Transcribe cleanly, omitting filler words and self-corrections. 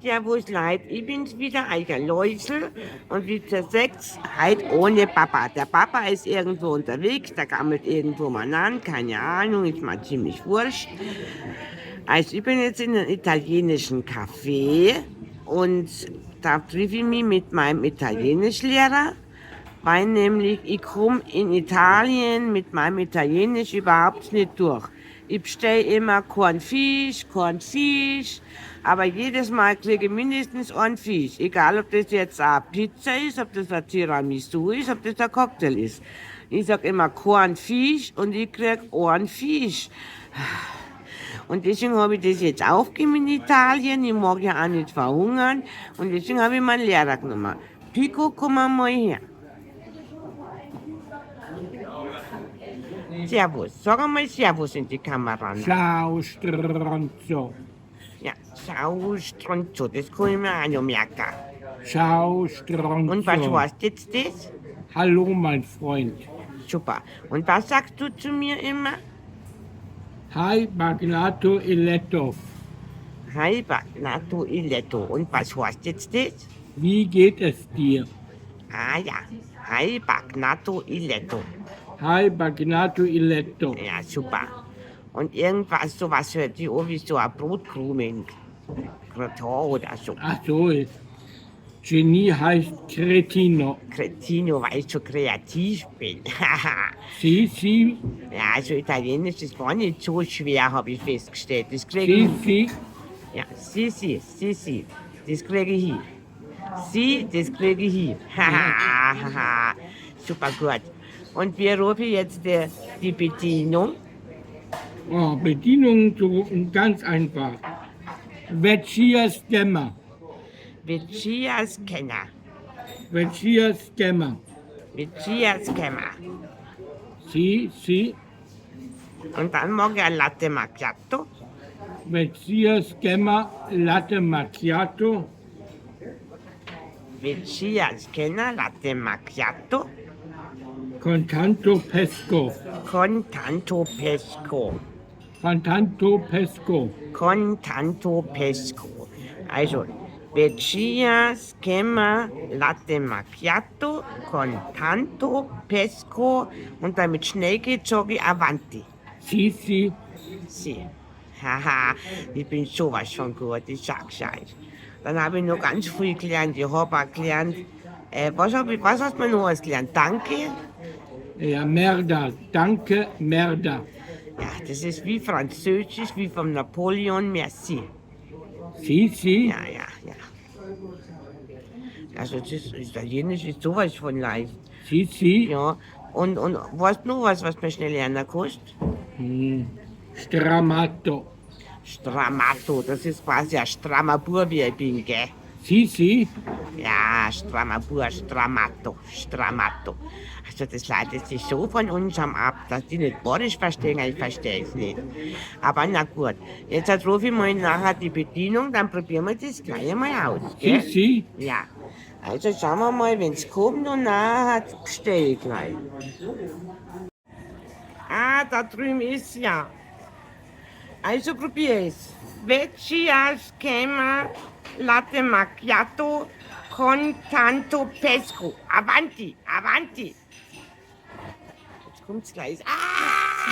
Servus Leid, ich bin's wieder, Eicher Läusel. Und wie ihr seht, heute ohne Papa. Der Papa ist irgendwo unterwegs, der gammelt irgendwo mal an, keine Ahnung, ist mal ziemlich wurscht. Also ich bin jetzt in einem italienischen Café und da treffe ich mich mit meinem Italienischlehrer, weil nämlich ich komme in Italien mit meinem Italienisch überhaupt nicht durch. Ich bestelle immer keinen Fisch, keinen Fisch, aber jedes Mal kriege ich mindestens einen Fisch. Egal, ob das jetzt eine Pizza ist, ob das ein Tiramisu ist, ob das ein Cocktail ist. Ich sag immer keinen Fisch und ich krieg einen Fisch. Und deswegen habe ich das jetzt aufgegeben in Italien. Ich mag ja auch nicht verhungern. Und deswegen habe ich meinen Lehrer genommen. Pico, komm mal her. Servus. Sag einmal Servus in die Kamera. Ciao, Stronzo. Ja, Ciao, Stronzo. Das kann ich mir auch noch merken. Ciao, Stronzo. Und was heißt jetzt das? Hallo, mein Freund. Super. Und was sagst du zu mir immer? Hi, Magnato Eletto. Hi, Bagnato Iletto. Und was heißt jetzt das? Wie geht es dir? Ah ja. Hi, Bagnato Iletto. Hi, Bagnato Eletto. Ja, super. Und irgendwas, sowas hört sich an wie so ein Brotkrumen. Gratin oder so. Ach so, Genie heißt Cretino. Cretino, weil ich so kreativ bin. Si, si, Ja, also Italienisch ist gar nicht so schwer, habe ich festgestellt. Das kriege si, ich. si. Ja, si, si, si, si. Das kriege ich hin. Si, das kriege ich hin. Haha, super gut. Und wir rufen jetzt die Bedienung. Oh, Bedienung zu rufen, ganz einfach. Vecchia Stemmer. Vicia Scanner. Vecchia Stemmer. Vicia Scanner. Si, si. Und dann mag ich ein Latte Macchiato. Vecchia Stemmer Latte Macchiato. Vicia Scanner Latte Macchiato Con tanto pesco. Con tanto pesco. Con tanto pesco. Con tanto pesco. Also, Vecchia Schema Latte Macchiato con tanto pesco und damit schnell geht, sage ich Avanti. Si, si. Sie. Haha, ich bin sowas von gut, ich sag's euch. Dann habe ich noch ganz viel gelernt. Ich habe auch gelernt, was, hab ich, was hast du noch alles gelernt? Danke. Ja, Merda. Danke, Merda. Ja, das ist wie Französisch, wie vom Napoleon, merci. Si, si. Ja, ja, ja. Also das ist, Italienisch ist sowas von leicht. Si, si. Ja. Und weißt du noch was, was man schnell lernen kannst? Hm. Stramato. Stramato, das ist quasi ein strammer Bub, wie ich bin, gell? Si, si. Ja, strammer Bub, Stramato, Stramato. Also das leitet sich so von unserem ab, dass die nicht Borisch verstehen, ich verstehe es nicht. Aber na gut, jetzt rufe ich mal nachher die Bedienung, dann probieren wir das gleich mal aus, Si, gell? si. Ja, also schauen wir mal, wenn's kommt und nachher bestelle ich gleich. Ah, da drüben ist ja. Also probier es. Vecchia Schema Latte Macchiato con tanto pesco. Avanti, avanti. Jetzt kommt's gleich. Ah!